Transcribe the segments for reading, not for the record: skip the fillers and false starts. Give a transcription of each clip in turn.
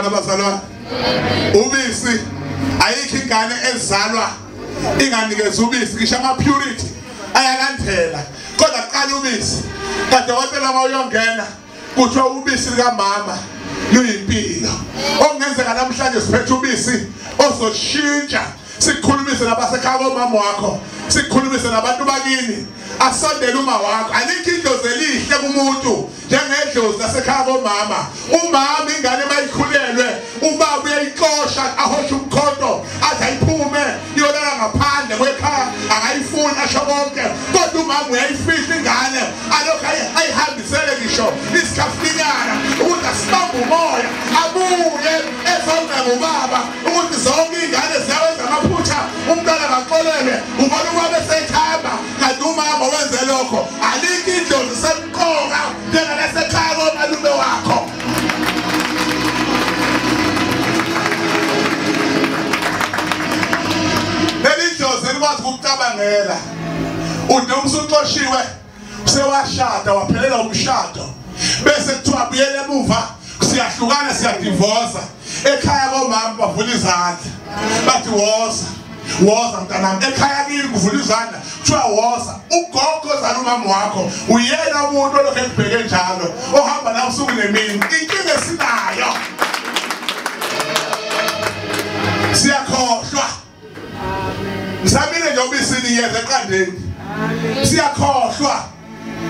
Siyazwana bazalwane? Ubisi, ayikho ingane ezalwa inganikezwa ubisi, ngisho ama-purity ayalandela, kodwa kuqala ubisi. Kadokotela uma uyongena kuthiwa ubisi likamama luyimpilo. Okungenzeka namhlanje siphethe ubisi ozoshintsha, sikhulumise nabasekhaya komama wakho, sikhulumise nabantu bakini, asondele uma wakho. Alikho idlozi elihle kumuntu njengedlozi lasekhaya komama. Umama ingane mayikhulelwe, ubaba uyayixosha, ahoshe umkhonto athi ayiphume iyolala ngaphandle kwekhaya, akayifuni, asho konke. Kodwa umama uyayifihla ingane, alokhu ayihambisele ngisho isikhafunyana ukuthi asibambe umoya, abuye ezonga ubaba ukuthi zonke iy'ngane ziyawenza amaphutha, umntwana akaxolelwe. Ubona ubaba esethamba kanti umama wenze lokho. Alikho idlozi semqoka njengalasekhaya komalume wakho. Leli dlozi elikwazi ukucabangela. Uduma usuxoshiwe, sewashada, waphelela umshado, bese kuthiwa buyele emuva, siyahlukana, siyadivosa. Ekhaya komama bavula izandla bathi woza, woza mntanami. Ekhaya kini kuvula izandla kuthiwa woza. Ugogo ozala umama wakho uyena umuntu olokhu ekubheke njalo, ohamba la usuku nemini. Inkinga esinayo, siyakhohlwa. Ngisamile nje ubisini yeza eqandeni. Siyakhohlwa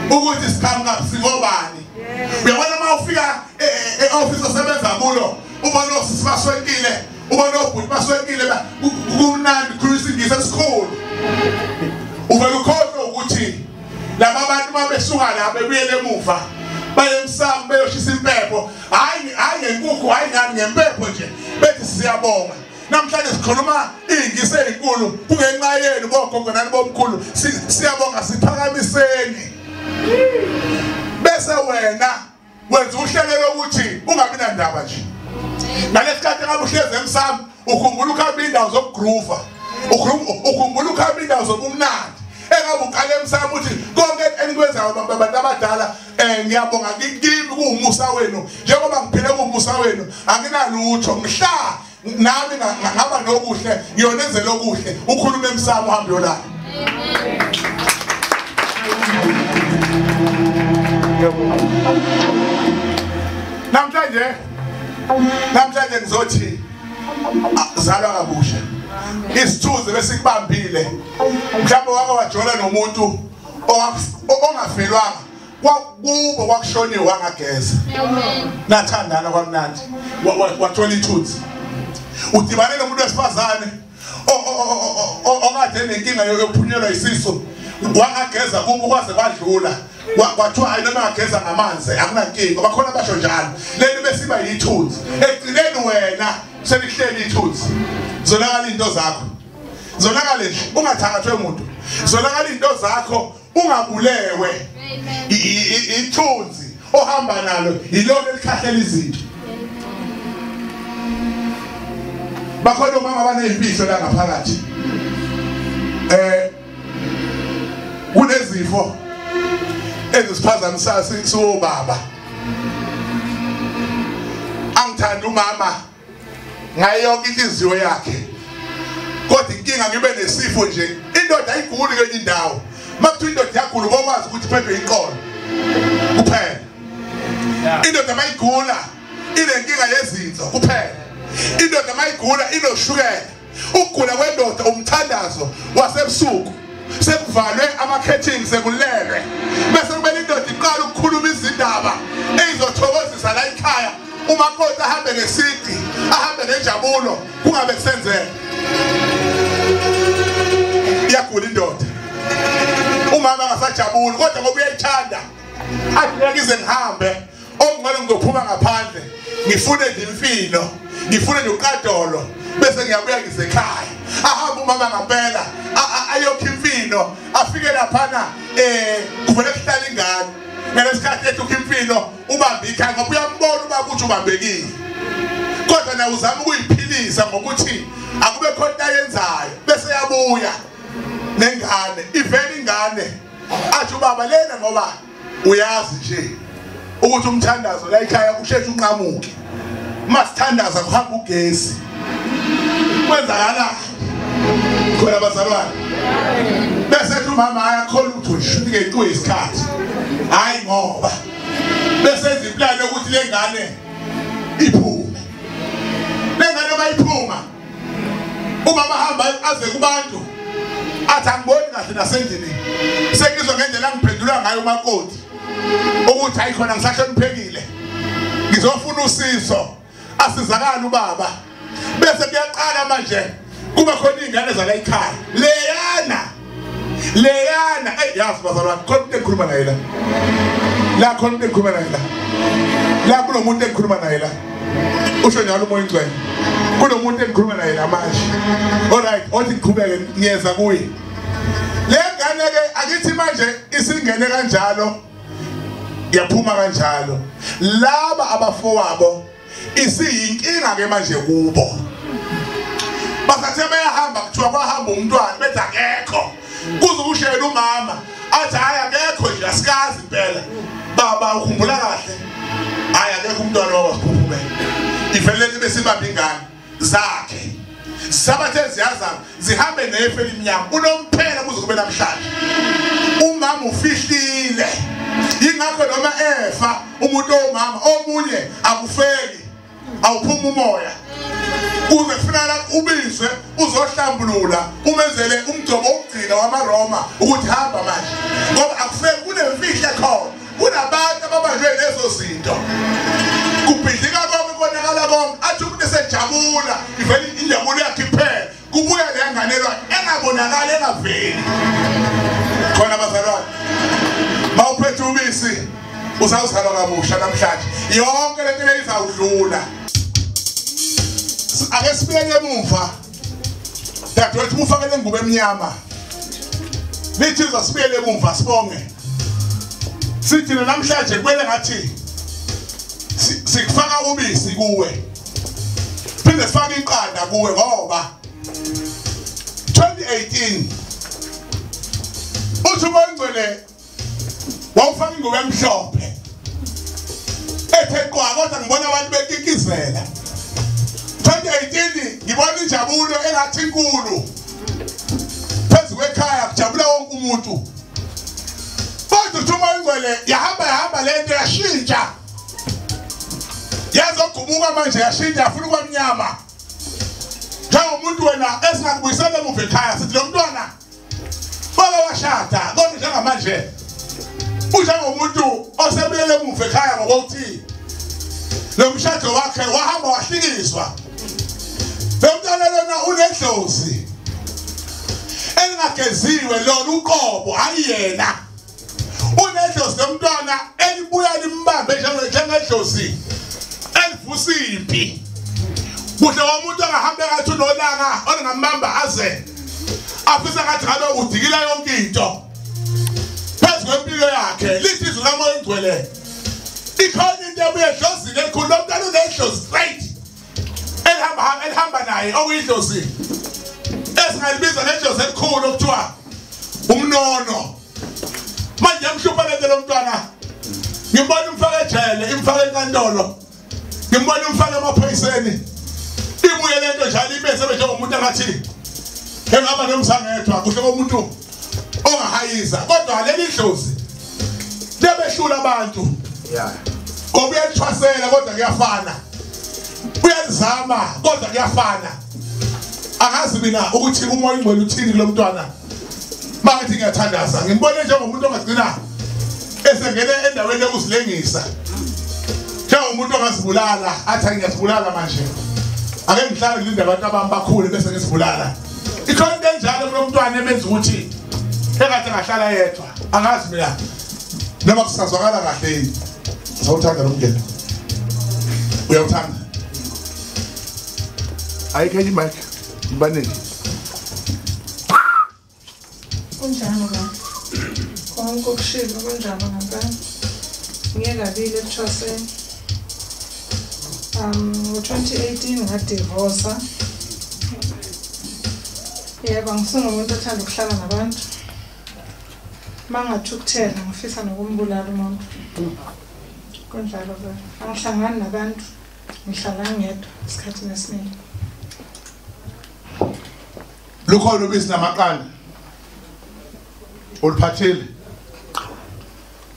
ukuthi siqhamuka singobani. Uyabona uma ufika e-office osebenza kulo, ubona osisi baswenkile, ubona obhuti baswenkile, kumnandi, khuluma isingisi esikhulu. Uvele ukhohlwe ukuthi laba bantu uma besuka la bebuyele emuva baye emsamo beyoshisa impepho, hhayi hhayi ngenkukhu, hhayi ngani, ngempepho nje, bethi siyabonga. Namhlanje sikhuluma iy'ngisi ey'nkulu kungenxa yenu bogogo nani bomkhulu. Siyabonga, siphakamiseni. Bese wena wenza uhlelo lokuthi ungabi nandaba nje. Ngalesikhathi ngabe uhlezi emsamo, ukhumbula ukuhamba iy'ndawo zokugroova, ukhumbula ukuhamba iy'ndawo zobumnandi. Engabe uqale emsamo uthi konke enikwenzayo abantu abadala, ngiyabonga kimi kuwumusa wenu, njengoba ngiphile kuwumusa wenu, anginalutho. Mhla nami ngaba nokuhle, ngiyonenzela okuhle. Ukhulume emsamo, uhambe uyolala. Namhlanje ngizothi zalwa kabusha. Isithunzi besikubambile. Mhlawumbe wake wajola nomuntu ongafelwanga, kwakubo kwakushoniwe wangageza, nathandana kwamnandi, wathola ithunzi. Udibane nomuntu wesifazane okade enenkinga yokuphunyelwa isisu, wangageza kubo kwaze kwadlula, kwathiwa hayi noma angageza ngamanzi akunankinga. Bakhona abasho njalo. Leli besiba yithunzi. Ekugcineni wena selihleli ithunzi, zonakala into zakho, zonakale nje, ungathakathwe muntu, zonakala into zakho, ungabulewe. Ithunzi ohamba nalo yilona elikhahlela izinto. Bakhona omama abaney'mpihlo la ngaphakathi. Kunezifo ezisiphazamisayo siwobaba. Angithanda umama ngayo yonke inhliziyo yakhe, kodwa inkinga ngibe nesifo nje. Indoda ayiguli kwenye indawo. Makuthiwa indoda iyagula, ubokwazi ukuthi iphethwe iqolo kuphela. Indoda mayigula inenkinga yezinso kuphela. Indoda mayigula inoshukela. Ukugula kwendoda umthandazo wasebusuku, sekuvalwe ama-curtain, sekulelwe, bese kumele indoda iqale ukukhuluma izindaba ey'zothokozisa la ekhaya. Umakoti ahambe ngesidi, ahambe ngenjabulo, kungabe kusenzeka. Iyagula indoda, umama angasajabuli, kodwa ngoba uyayithanda athi ngeke ngize ngihambe, okungcono ngizophuma ngaphandle ngifune nje imfino, ngifune nje uqadolo, bese ngiyabuya ngisekhaya. Ahambe umama ngampela ayokha imfino, afike laphana kuvele kuhlala ingane. Ngalesikhathi ethi ukha imfino ubambe ikhaya, ngoba uyambona ubaba ukuthi ubambekile, kodwa naye uzama ukuyiphilisa ngokuthi akube khona into ayenzayo, bese yabuya nengane, ivele ingane athi ubaba lena, ngoba uyazi nje ukuthi umthandazo la ekhaya usheshe unqamuke. Masithandaza kuhamba ugesi. Kwenzakala khona bazalwane. Bese ethi umama ayakholwa ukuthi ushunike into isikhathi. Hayi ngoba bese enza iplani yokuthi lengane iphume. Lengane mayiphuma umama hamba aze kubantu athi angiboni kahle nasendlini. Sengizwa ngendlela angiphendula ngayo umakoti ukuthi hayi khona ngisahloniphekile. Ngizofuna usizo. Asizakala ubaba. Bese kuyaqala manje kuba khona izingane zala ekhaya. Leyana. Leyana, hey yazi bazalwane, khona umuntu engikhuluma naye la. La khona umuntu engikhuluma naye la. La kunomuntu engikhuluma naye la. Usho njalo uMoya oNgcwele. Kunomuntu engikhuluma naye la manje. Alright, othi ngiqhubeke ngiyeza kuye. Le ngane ke akithi manje isingene kanjalo yaphuma kanjalo. Laba abafowabo isiyinkinga ke manje kubo. Basathe bayahamba kuthiwa kwahamba umntwana bethi akekho. Kuze ushayela umama athi hayi akekho nje asikazi impela. Baba ukhumbula kahle. Hayi akekho umntwana wabasikhuphumela. Ivele libe sibamba ingane zakhe. Sabathe ziyazama zihambe nefe elimnyama unomphela kuze kube namhlanje. Umama ufihlile. Ingakho noma efa umuntu omama omunye akufeki awuphuma umoya. Kuze kufanele ubizwe uzohlambulula umenzele umgcobo wokugcina wamaRoma ukuthi hamba manje. Ngoba akufeki kunemfihlo ekhona. Kunabantu ababanjwe lezo zinto. Kubhidlika konke konakala konke athi umuntu esejabula ivele injabulo yakhe iphele kubuya le ngane lwakhe engabonakali engaveli. Khona bazalwane mawuphethe ubisi usawuzalwa kabusha namhlanje yonke lento le izawudlula. Ake sibuyele emuva dadewethu ufake le ngubo emnyama. Lithi uzasibuyele emuva sibonge. Sithi namhlanje kumele ngathi sikufaka ubisi kuwe. Phinde sifake iqanda kuwe ngoba 2018 uthi uMoya oNgcwele wawufaka ingubo emhlophe ethe qwa kodwa ngibona abantu bekikizela. 2018 ngibona injabulo engathi inkulu phezu kwekhaya kujabula wonke umuntu. Kodwa uthi uMoya oNgcwele yahamba yahamba lento yashintsha. Yazogumuka manje yashintsha yafuna kwamnyama. Njengomuntu wena esingakubuyisela emuva ekhaya sithi lo mntwana baba washada kodwa njengamanje unjengomuntu osebuyele emuva ekhaya ngokuthi lo mshado wakhe wahamba wahlikizwa. Lo mntwana lona unedlozi elingageziwe lona uqobo hayi yena. Unedlozi lo mntwana elibuya limbambe njengedlozi elivusa impi. Kuhle womuntu angahambe ngathi unolaka ongamamba aze afisa ngathi ngabe udikila yonke into phezu kwempilo yakhe. Lithi izwi laMoya oNgcwele ikhona into ebuye edlozini elikhulu. Lo mntwana unedlozi straight elihamba naye okuyidlozi esingalibiza nedlozi elikhulu okuthiwa umnono. Manje yamhlupha lento lo mntwana. Ngimbona umfake ejele, imfake enkantolo, ngimbona umfake emaphoyiseni. Ibuye lento njalo ibe sebe njengomuntu angathi engaba nomsangethwa kuhle komuntu ongahayiza. Kodwa leli dlozi lebehlula abantu. Yeah. Ngoba uyalithwasela kodwa kuyafana. Uyalizama kodwa kuyafana. Angazi mina ukuthi uMoya oNgcwele uthini kulo mntwana. Mangithi ngiyathandaza ngimbone njengomuntu ongagcina esengene endaweni yokuzilengisa. Njengomuntu ongazibulala athi ngiyazibulala manje. Ake ngihlale ngilinde abantu abami bakhule bese ngizibulala. Ikhona into enjalo kulo mntwana emenza ukuthi engathi angahlala yedwa. Angazi mina noma kusazwakala kahle yini. Sawuthanda lo mngeni. Uyawuthanda? Ayikho enye mic. Ibanele. Kunjalo ka. Konke okushilo kunjalo ngempela. Ngiye kabili ekuthwaseni. Ngo-2018 ngadivosa. Yebo, ngisungumuntu othanda ukuhlala nabantu. Mangathukuthela ngifisa nokumbulala umuntu. Kunjalo ke. Angihlangani nabantu. Ngihlala ngedwa isikhathi esiningi. Lukhona ubisi namaqanda. Uliphathile.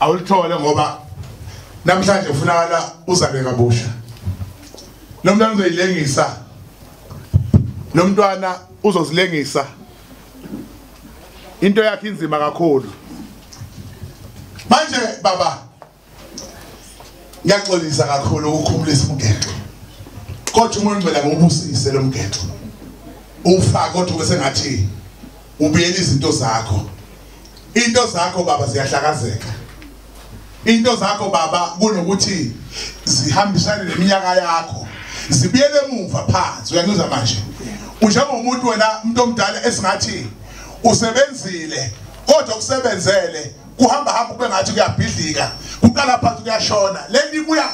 Awulithole ngoba namhlanje ufunakala uzalwe kabusha. Lo mntwana uzoyilengisa. Lo mntwana uzozilengisa. Into yakhe inzima kakhulu. Manje baba ngiyaxolisa kakhulu ukukhumulisa umgexo. Kodwa umuntu ngicela ngubusise lo mgexo. Ufaka kodwa bese ngathi ubuyela izinto zakho. Into zakho baba ziyahlakazeka. Into zakho baba kunokuthi zihambisane neminyaka yakho. Zibuyele emuva phansi. Uyangizwa manje? Unjengomuntu wena umuntu omdala esingathi usebenzile kodwa kusebenzele kuhamba hamba kube ngathi kuyabhidlika, kuqala phansi kuyashona. Lento ibuya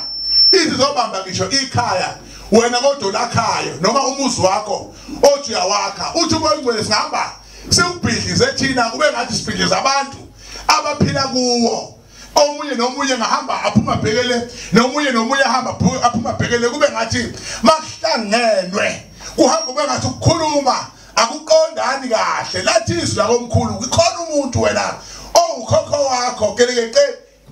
izobamba ngisho ikhaya wena kodwa lakhayo noma umuzi wakho othi uyawakha uthi umoya sihamba sikubhidlize thina kube ngathi sibhidliza abantu abaphila kuwo. Omunye nomunye ngahamba aphuma bhekele, nomunye nomunye ahamba aphuma bhekele, kube ngathi makuhlangenwe kuhamba kube ngathi ukukhuluma akuqondani kahle. Lathi izwi lakomkhulu kukhona umuntu wena owukhokho wakho gelekeqe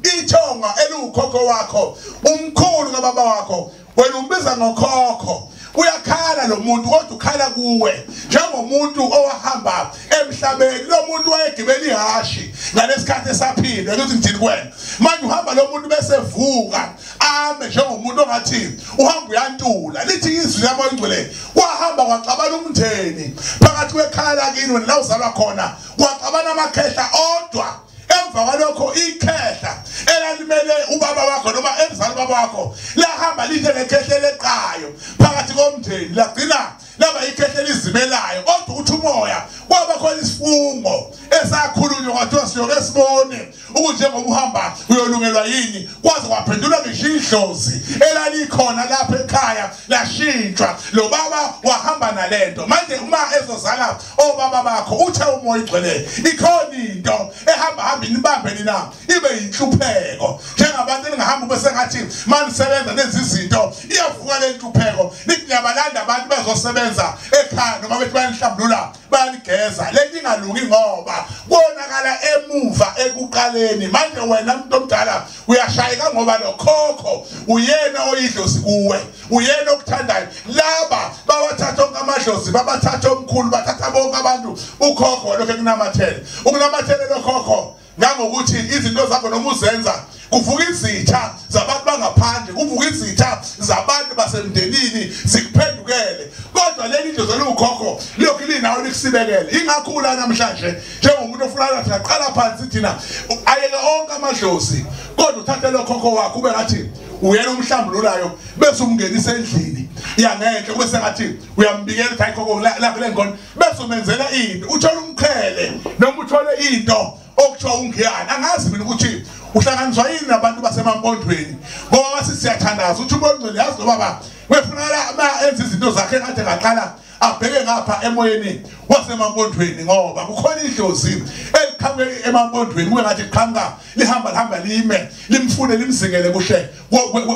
ithonga eliwukhokho wakho, umkhulu kababa wakho, wena umbiza ngokhokho. Uyakhala lo muntu kodwa ukhala kuwe njengomuntu owahamba emhlabeni. Lo muntu wayegibela ihashi ngalesikhathi esaphila ukuthi ngithini kuwena. Manje uhamba lo muntu bese vuka ame njengomuntu ongathi uhamba uyantula. Lithi izwi lamoya ingcwele wahamba kwaxabana umndeni phakathi kwekhaya lakini wena la uzalwa khona, kwaxabana amakhehla odwa. Emva kwalokho ikhehla elalimele ubaba wakho noma emzali baba wakho lahamba lithe ngekhehla leqayo phakathi komndeni, lagcina laba ikhehla elizimelayo. Kodwa uthi umoya kwaba khona isifungo esakhulunywa kwathiwa siyoke sibone ukuthi njengoba uhamba uyolungelwa yini. Kwaze kwaphendulwa ngisho idlozi elalikhona lapha ekhaya lashintshwa. Lo baba wahamba nalento. Manje uma ezozala obaba bakho uthe umoya igcwele ikhona into ehamba hamba inibambe nina ibe yinhlupheko. Njengabantu eningahamba bese ngathi manisebenza nenza izinto iyavuka le nhlupheko, nithi niyabalanda abantu bazosebenza ekhaya noma bethi bayanihlambulula bayanigeza. Lento ingalungi ngoba konakala emuva ekuqaleni. Manje wena umuntu omdala uyashayeka ngoba lo khokho uyena oyidlozi kuwe, uyena okuthandayo. Laba bawathatha onke amadlozi, babathatha omkhulu, bathatha bonke abantu. Ukhokho lokho ekunamathele, ukunamathele lo khokho ngangokuthi izinto zakho noma uzenza kuvuka izitha zabantu bangaphandle, kuvuka izitha zabantu basemndenini zikuphendukele. Kodwa leli dlozi eliwukhokho lokhu linawo likusibekele. Ingakho la namhlanje njengomuntu ofuna ukuthi aqala phansi thina ayeke onke amadlozi kodwa uthathe lo khokho wakho ube ngathi uyena umhlambululayo bese umngenisa endlini yangenhle, kube sengathi uyambikela ukuthi hayi khokho lapha lengona, bese umenzela into, uthola umqhele noma uthole into okuthiwa ungiyana. Angazi mina ukuthi uhlanganiswa yini nabantu basemampondweni ngoba bathi siyathandaza uthi uMongcwele yazi lo baba wefunakala uma enza izinto zakhe kade ngaqala abheke ngapha emoyeni wasemampondweni ngoba kukhona idlozi eliqhamuke emampondweni kube ngathi liqhamuka lihamba lihamba lime limfune limzingele kuhle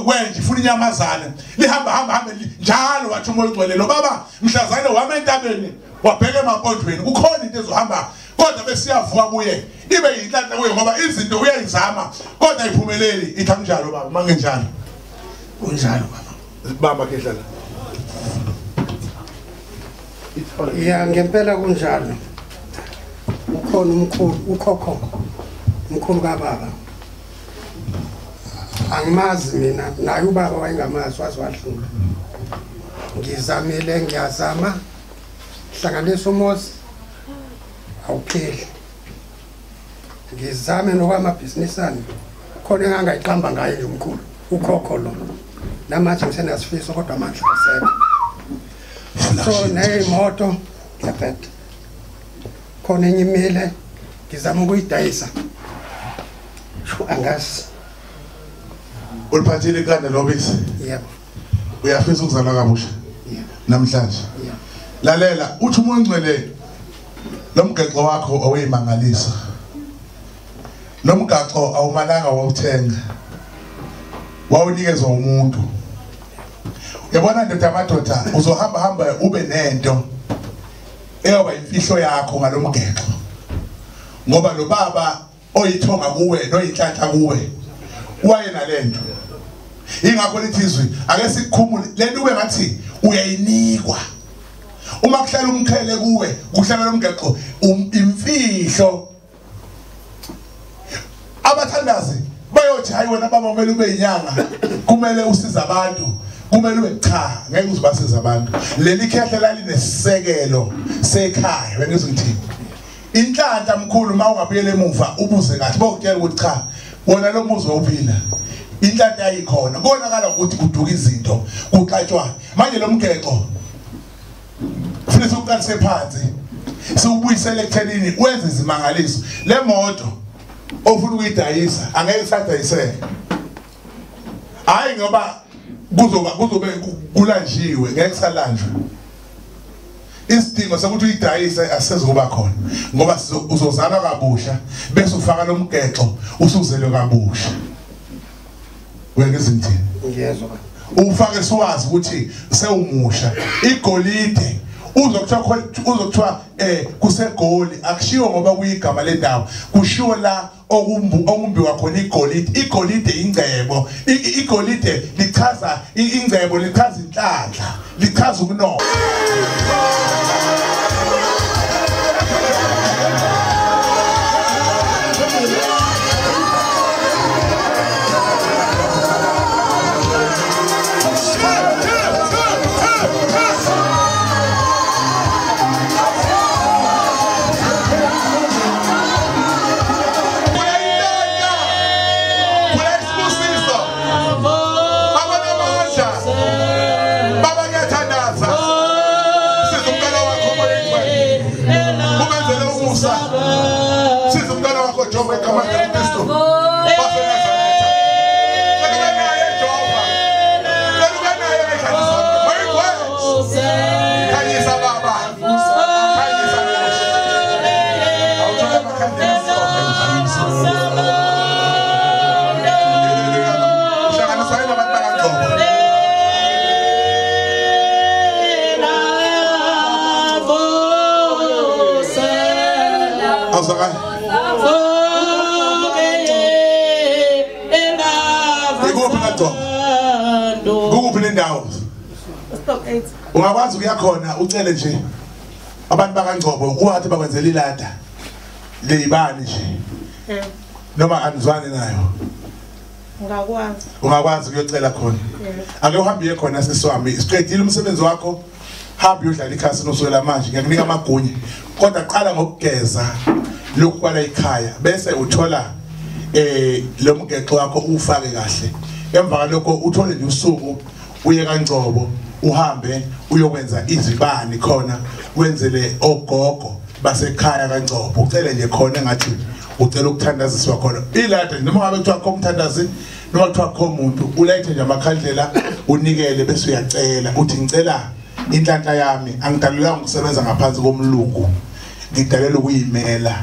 kwenje ifuna inyamazane lihamba hamba hambe njalo. Wathi uMoya Ongcwele lo baba mhlazane wama entabeni wabheka emampondweni kukhona into ezohamba kodwa besiyavuka kuye ibe yinhlanhla kuye ngoba izinto uyayizama kodwa ayiphumeleli. Ithi kanjalo baba, mangenjalo kunjalo baba. Baba ke dlala. Ya ngempela kunjalo. Ukhona umkhulu, ukhokho umkhulu kababa. Angimazi mina, naye ubaba wayengamazi waze wadlula. Ngizamile ngiyazama hlanganisa umuzi awupheli. Ngizame nokwamabhizinisana khona engangayiqamba ngaye nje umkhulu ukhokho lo. Namanje ngisenasifiso kodwa amandla asekho. So neyimoto ngiyaphetha khona enye imile ngizama ukuyidayisa. Sho angazi. Uliphathile iqanda lobisi? Yebo. Uyafisa ukuzalwa kabusha? Yebo. Namhlanje? Yebo. Lalela, uthi uMoya Ongcwele lo mgaqo wakho awuyimangalisa. Lo mgaqo awumalanga wawuthenga. Wawunikezwa umuntu. Yabona ndoda amadoda uzohamba hamba ube nento eyoba imfihlo yakho ngalomgexo. Ngoba lo baba oyithonga kuwe noyinhlanhla kuwe waye nalento. Ingakho lithi izwi ake sikukhumule lento ube ngathi uyayinikwa. Uma kuhlala umqhele kuwe kuhlala lomgexo imfihlo. Abathandazi bayothi hayi wena baba kumele ube inyanga, kumele usize abantu, kumele ube cha ngeke uzibasize abantu. Leli khehle lalinesisekelo sekhaya. Wena uzongithini? Inhlanhla mkhulu uma ungabuyela emuva ubuze kahle bokutshela ukuthi cha wona lo muzi wawuphila inhlanhla ayikhona. Konakala ukuthi kuduka izinto kuxatshwa. Manje lo mgexo kufanele siwuqalise phansi siwubuyisele ekuthenini wenze izimangaliso. Le moto ofuna ukuyidayisa angeke isadayiseke, hayi ngoba kuzobe kulanjiwe, ngeke kusalanjwe. Isidingo sokuthi uyidayise asizukuba khona ngoba uzozalwa kabusha bese ufaka lo mgexo usuzelwe kabusha. Wena izintini ngiyezwa ufake siwazi ukuthi sewumusha. Igolide uzokuthiwa kusegoli, akushiwo ngoba kuyigama lendawo, kushiwo la okumbiwa khona igolide. Igolide ingcebo, igolide lichaza ingcebo, lichaza inhlanhla, lichaza ukunotha. Ungakwazi ukuya khona ucele nje abantu bakaNgcobo uwathi bakwenzela ilada leyibani nje noma anizwane nayo. Ungakwazi, ungakwazi ukuyocela khona. Ake uhambe uye khona sisiwami, siqedile umsebenzi wakho, hamba uyodlala ikhasi nosukela manje ngiyakunika amagunya, kodwa qala ngokugeza lokhu kwala ikhaya bese uthola lo mgexo wakho ufake kahle. Emva kwalokho uthole nje usuku uye kaNgcobo uhambe uyokwenza izibani khona, wenzele ogogo basekhaya kaNgcobo, ucele nje khona engathi ucela ukuthandaziswa khona. Ilada noma ngabe kuthiwa kho umthandazi noma kuthiwa kho umuntu, ulayithe nje amakhandlela unikele bese uyacela uthi ngicela inhlanhla yami, angidalelwanga ukusebenza ngaphansi komlungu, ngidalela ukuyimela.